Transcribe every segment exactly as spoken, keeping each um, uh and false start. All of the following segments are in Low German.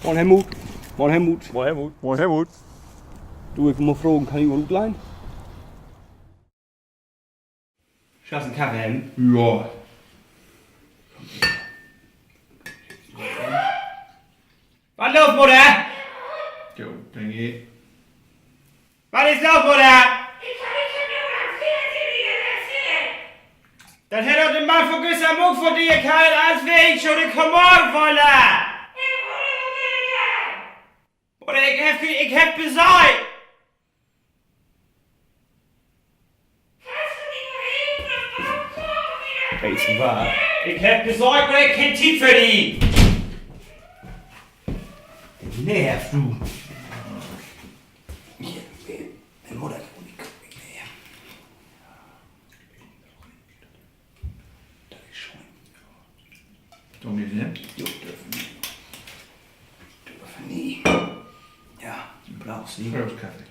Moin, Helmut. Moin, Helmut. Moin, Helmut. Moin, Helmut. Du, ik mutt fragen, kann ik mal utleihen? Schaffst en Kaffee hebben? Ja. Wat los, Mudder? Jo, denn geh. Wat is los, Mudder? Dat hett doch de Mann vun güstern ok vun di, Karl, as weer ik schon de Kammer woller. Oder ik heff, ik heff Besöök. Weetst du wat? Ik heff Besöök, oder ik heff keen Tiet för di. Nee, heff du. Hier, de Mudder, de kummt nich mehr. Dat is schöön. Dörfen wi, ne? Jo, dörfen wi. Dörfen wi. Ja, du brauchst nich. Kaffee.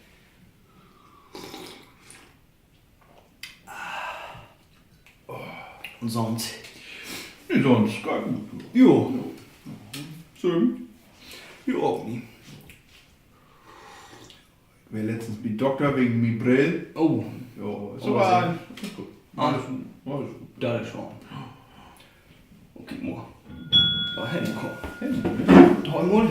Un sonst? Nee, sonst geiht goot. Jo. Sülm? Jo, ok nich. Ik weer letztens bi'n Dokter wegen mien Brill. Oh. Jo, is aver allens goot. Allens goot. Dat is schöön. Okay, Moor. Hoi, Helmut. Hoi, Moor.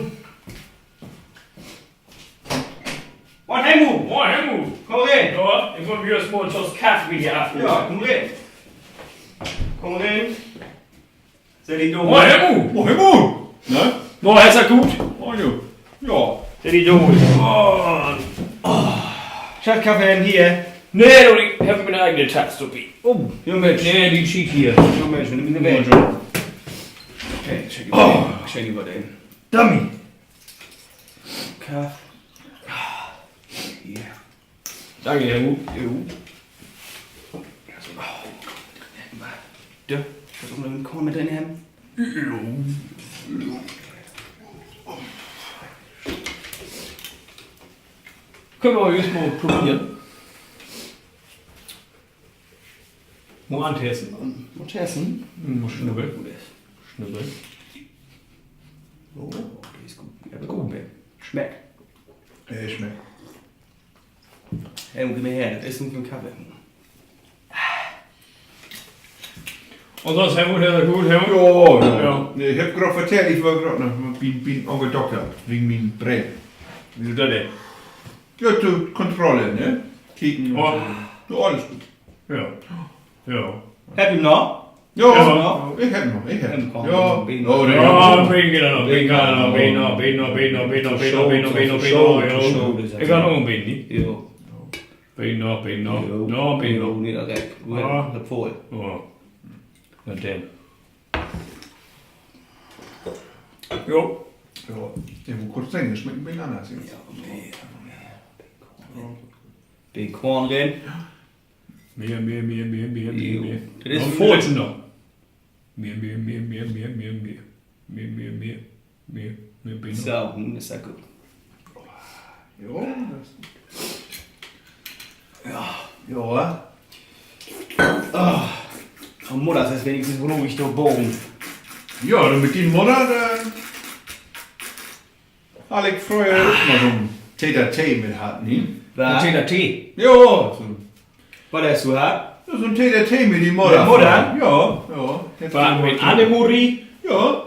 Moin, Helmut. Moin, Helmut. Kumm rin. Ja, ik wull mi eerst mal en Tass Kaffee bi di afholen. Ja, kumm rin. Kumm rin. Sett di dor. Moin, Helmut. Moin, Helmut. Na? Na, is dat goot? Moin, jo. Ja. Sett di dor. Oh. Schall ik Kaffee hebben hier? Nee, du, ik heff mien egen Tass dorbi. Oh, jo, Minsch. Nee, de schiet hier. Jo, Minsch, wenn du mien Weg. Hey, check it. Oh, check it, wat denn? Dummy. Kaffee. Hier. Danke, Helmut. Jo. Dö, wat soll man denn mit den hebben? Köönt wi eerst mal proberen. Mal antesten. Mal testen. Hm, mal snuppern. Snuppern. Oh, de is goot. Ja, goot, Mann. Smeckt. Ja, smeckt. Hey, gib mal her, dat is nu en Kaffee. Un sonst, Helmut, is dat goot, Helmut? Ja, ja. Ja. Nee, ik heff graad vertellt, ik weer graad noch bi'n, bi'n Onkel Dokter, wegen mien Brill. Wieso dat denn? Ja, to Kontrolle, ne? Kieken un so. Ja, allens goot. Ja. Ja. Hebbt ji noch? Ja, ja, ik heff noch, ik heff noch. Ja, komm, ja. Ja, beten geiht noch, beten geiht noch, beten noch, beten noch, beten noch, beten noch, beten noch, beten noch, beten noch, beten noch, beten noch, ja. Ik kann ok beten, ne? Ja. Beten noch, beten noch. Ja, beten noch. Nee, dat reckt. Du hest dat vull. Ja. Na denn. Jo. Ja, ik wull graad seggen, dat smeckt en beten anners, ne? Ja, nee. Beten Koorn rin. Mehr, mehr, mehr. Dat is noch en Fädchen noch. Mehr, mehr, mehr. Mehr, mehr, mehr. Mehr, mehr, beten noch. So, nu is dat goot. Jo, dat is goot. Ja. Jo. Ah. Un Mudder is wenigstens ruhig dor baven. Ja, du, mit dien Mudder, dor harr ik fröher ok mal so'n Tete-a-Tete mit hatt, ne? Wat? So'n Tete-a-Tete? Jo, so. Wat hest du hatt? Ja, so'n Tete-a-Tete mit de Mudder. Mit Mudder? Ja, ja. Wat, mit Annemarie? Ja.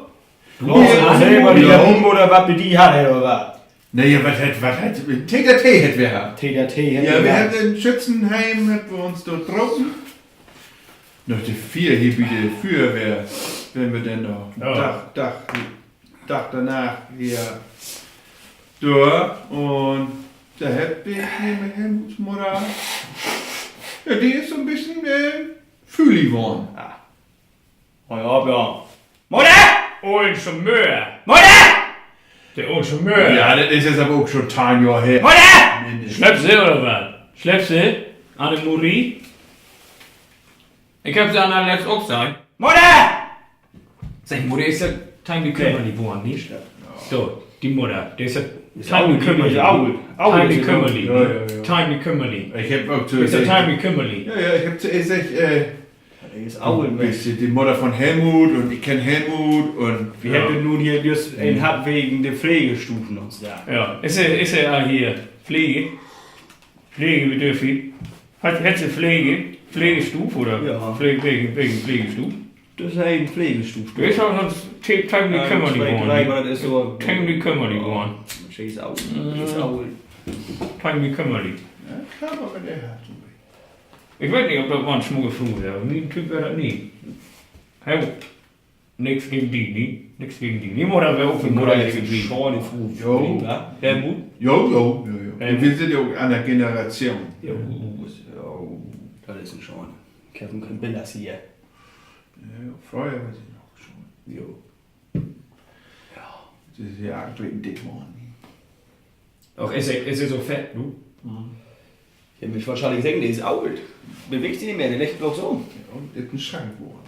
Du hest Annemarie, ja, oder wat, bi di hatt, oder wat? Nee, ja, wat hett, wat hett, Tete-a-Tete hett wi hatt. Tete-a-Tete hett wi hatt. Ja, wi hebbt in Schützenheim, hebbt wi uns dor drapen. Na de Fier hier bi de Füerwehr, wenn wi denn noch Dag, Dag, Dag dorna hier dor, un dor hett de hier mit Helmuts Mudder, ja, de is so'n beten, äh, fühlig worrn. Ah. Hol op, ja. Mudder! Ollen Scharmör! Mudder! De ollen Scharmör. Ja, dat is nu aver ok schon teihn Johr her. Mudder! Slöppt se oder wat? Slöppt se? Annemarie? Ik heff se an'n letzt ok sehn. Mudder! Segg, Mudder, is dat Tante Kümmerli worrn, nich? So, de Mudder, de is dat Tante Kümmerli. Tante Kümmerli. Ja, ja, ja. Tante Kümmerli. Ik heff ok to ehr seggt, Tante Kümmerli. Ja, ja, ik heff to ehr seggt, äh, Is ok en beten de Mudder von Helmut un ik kenn Helmut un wi hebbt nu hier jüst en hatt wegen de Pleegstuuv un so. Ja, is he, is he al hier? Pleeg-, pleegebedürftig? Hett, hett se Pleeg-, Pleegstuuv oder Pleeg-, wegen, wegen Pleegstuuv? Dat is en Pleegstuuv. Dor is he sünst te-, temlich kümmerlich worrn. Temlich kümmerlich worrn. Temlich kümmerlich. Ik weet nich, of dat mal en smucke Fru weer, aver mien Typ weer dat nich. He, nix gegen di, nich? Nix gegen di. Mien Mudder weer ok en schöne Fru. Jo, jo, jo, jo. Wi sünd ja ok anner Generation. Jo, dat is en schöne. Ik heff keen Biller hier. Fröher weer se noch schöön. Jo. Ja, de is ja en beten dick worrn. Och, is he, is he so fett, du? Ja, Minsch, wat schall ik seggen, de is oolt. Beweegt sik nich mehr, de liggt bloots so. Ja, un is en Schrank worrn.